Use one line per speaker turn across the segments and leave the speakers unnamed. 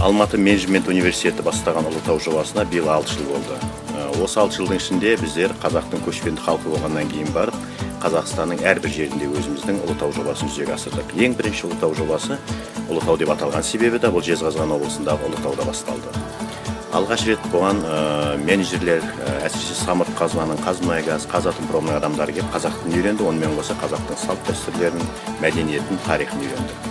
Алматы менеджмент университеті бастаған «Ұлытау» жобасына биыл 6 жыл болды. Осы 6 жылдың ішінде біздер қазақтың көшпенді халқы болғаннан кейін барып, Қазақстанның әрбір жерінде өзіміздің «Ұлытау» жобасын жүзеге асырдық. Ең бірінші «Ұлытау» жобасы, «Ұлытау» деп аталған себебі де бұл Жезқазған облысындағы Ұлытауда басталды. Алғаш рет бұған менеджерлер, әсіресе Самұрық Қазынаның, «Қазмұнайгаз», «Қазатомпромның» адамдары келіп, қазақ тілін үйренді, онымен қоса қазақтың салт дәстүрлерін, мәдениетін, тарихын үйренді.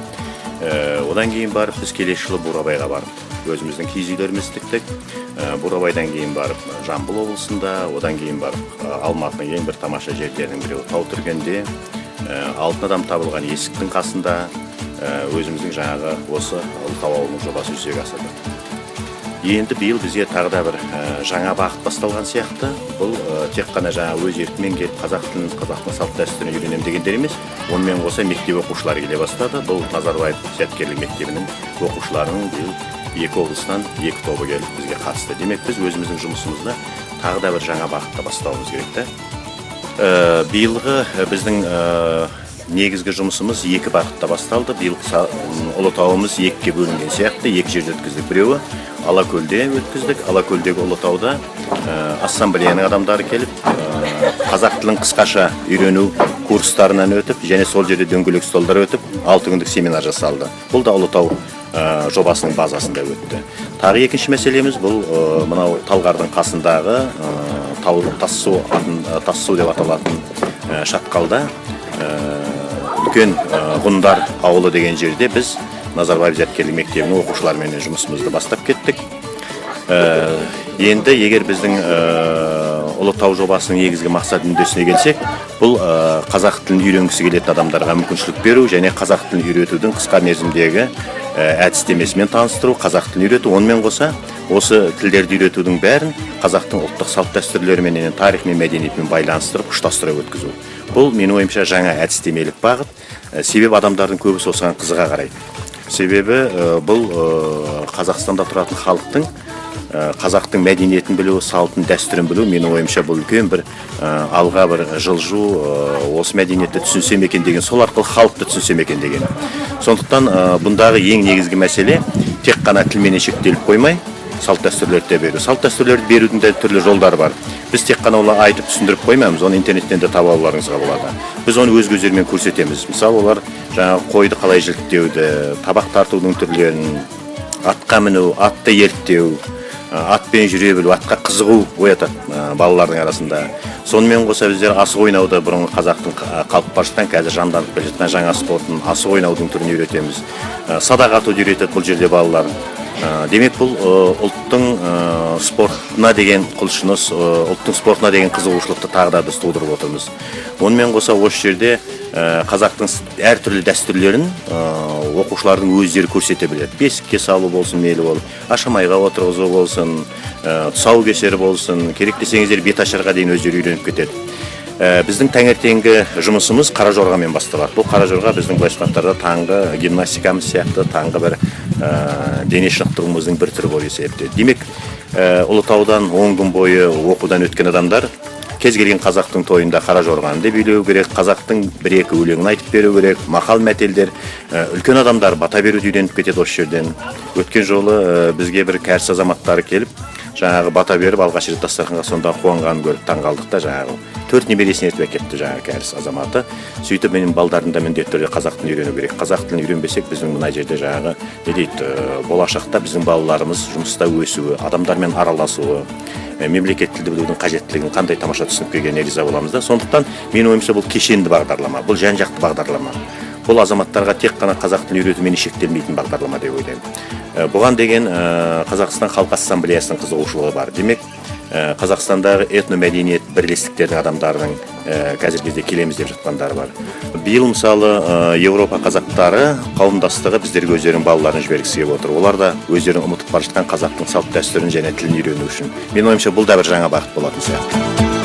Одан кейін барып біз келесі жылы Бурабайға барып, өзіміздің киіз үйлерімізді тіктік. Бурабайдан кейін барып Жамбыл облысында, одан кейін барып Алматының ең бір тамаша жерлерінің біреуі Таутүргенде, алтын адам табылған есіктің қасында өзіміздің жаңағы осы Ұлытау ауылының жобасын жүзеге асырдық. Енді биыл бізге тағы да бір жаңа бағыт басталған сияқты. Бұл тек қана жаңа өз еркімен келіп, қазақ тілін, қазақтың салт дәстүрін үйренемін дегендер емес, онымен қоса мектеп оқушылары келе бастады. Бұл Назарбаев зияткерлік мектебінің оқушыларының биыл екі облыстан екі тобы келіп, бізге қатысты. Демек, біз өзіміздің жұмысымызды тағы да бір жаңа бағытта бастауымыз керек та. Биылғы біздің негізгі жұмысымыз екі бағытта басталды. Биыл Ұлытауымыз екіге бөлінген сияқты, екі жерде өткіздік. Біреуі Алакөлде өткіздік. Алакөлдегі Ұлытауда ассамблеяның адамдары келіп, қазақ тілін қысқаша үйрену курстарынан өтіп және сол жерде дөңгелек столдар өтіп, 6 күндік семинар жасалды. Бұл да «Ұлытау» жобасының базасында өтті. Тағы екінші мәселеміз бұл мынау Талғардың қасындағы тау, Тассу атын, Тассу деп аталатын шатқалда үлкен ғұндар ауылы деген жерде біз Назарбаев зияткерлік мектебінің оқушыларымен жұмысымызды бастап кеттік. Енді егер біздің «Ұлытау» жобасының негізгі мақсат мүддесіне келсек, бұл қазақ тілін үйренгісі келетін адамдарға мүмкіншілік беру және қазақ тілін үйретудің қысқа мерзімдегі әдістемесімен таныстыру, қазақ тілін үйрету, онымен қоса осы тілдерді үйретудің бәрін қазақтың ұлттық салт дәстүрлерімен, тарихымен, мәдениетімен байланыстырып, ұштастыра өткізу. Бұл, менің ойымша, жаңа әдістемелік бағыт. Себебі адамдардың көбісі осыған қызыға қарайды. Себебі бұл Қазақстанда тұратын халықтың қазақтың мәдениетін білу, салтын, дәстүрін білу, менің ойымша, бұл үлкен бір алға бір жылжу, осы мәдениетті түсінсем екен деген, сол арқылы халықты түсінсем екен деген. Сондықтан бұндағы ең негізгі мәселе тек қана тілменен шектеліп қоймай, салт дәстүрлерді де беру. Салт дәстүрлерді берудің де түрлі жолдары бар. Біз тек қана оны айтып түсіндіріп қоймаймыз, оны интернеттен де таба алуларыңызға болады. Біз оны өз көздерімен көрсетеміз. Мысалы, олар жаңағы қойды қалай жіліктеуді, табақ тартудың түрлерін, атқа міну, атты ерттеу, атпен жүре білу, атқа қызығу оятады балалардың арасында. Сонымен қоса біздер асық ойнауды, бұрынғы қазақтың қалып бара жатқан, қазір жанданып келе жатқан жаңа спортын, асық ойнаудың түрін үйретеміз. Садақ атуды үйретеді бұл жерде балалар. Демек, бұл ұлттың спортына деген құлшыныс, ұлттың спортына деген қызығушылықты тағы да біз тудырып отырмыз. Онымен қоса осы жерде қазақтың әртүрлі дәстүрлерін оқушылардың өздері көрсете біледі. Бесікке салу болсын, мейлі ол ашамайға отырғызу болсын, тұсаукесер болсын, керек десеңіздер, беташарға дейін өздері үйреніп кетеді. Біздің таңертеңгі жұмысымыз қара жорғамен басталады. Бұл қара жорға біздің, былайша айтқанда, таңғы гимнастикамыз сияқты, таңғы бір дене шынықтыруымыздың бір түрі болып есептеледі. Демек, Ұлытаудан 10 күн бойы оқудан өткен адамдар кез келген қазақтың тойында қара жорғаны да билеу керек, қазақтың бір екі өлеңін айтып беру керек, мақал мәтелдер. Үлкен адамдар бата беруді үйреніп кетеді осы жерден. Өткен жолы бізге бір кәріс азаматтары келіп, жаңағы бата беріп, алғаш рет дастарханға, сонда қуанғанын көріп таң қалдық та. Жаңағы төрт немересін ертіп әкетті жаңағы кәріс азаматы. Сөйтіп, менің балдарым да міндетті түрде қазақ тілін үйрену керек, қазақ тілін үйренбесек, біздің мына жерде жаңағы не дейді, болашақта біздің балаларымыз жұмыста өсуі, адамдармен араласуы, мемлекеттік тілді білудің қажеттілігін қандай тамаша түсініп келгеніне риза боламыз да. Сондықтан, менің ойымша, бұл кешенді бағдарлама, бұл жан жақты бағдарлама, бұл азаматтарға тек қана қазақ тілін үйретумен шектелмейтін бағдарлама деп ойлаймын. Бұған деген Қазақстан Халқы Ассамблеясының қызығушылығы бар. Демек, Қазақстандағы этномәдениет бірлестіктердің адамдарының қазіргі кезде келеміз деп жатқандары бар. Биыл, мысалы, Еуропа қазақтары қауымдастығы біздерге өздерінің балаларын жібергісі келіп отыр. Олар да өздерінің ұмытып бара жатқан қазақтың салт дәстүрін және тілін үйрену үшін. Менің ойымша, бұл да бір жаңа бағыт болатын сияқты.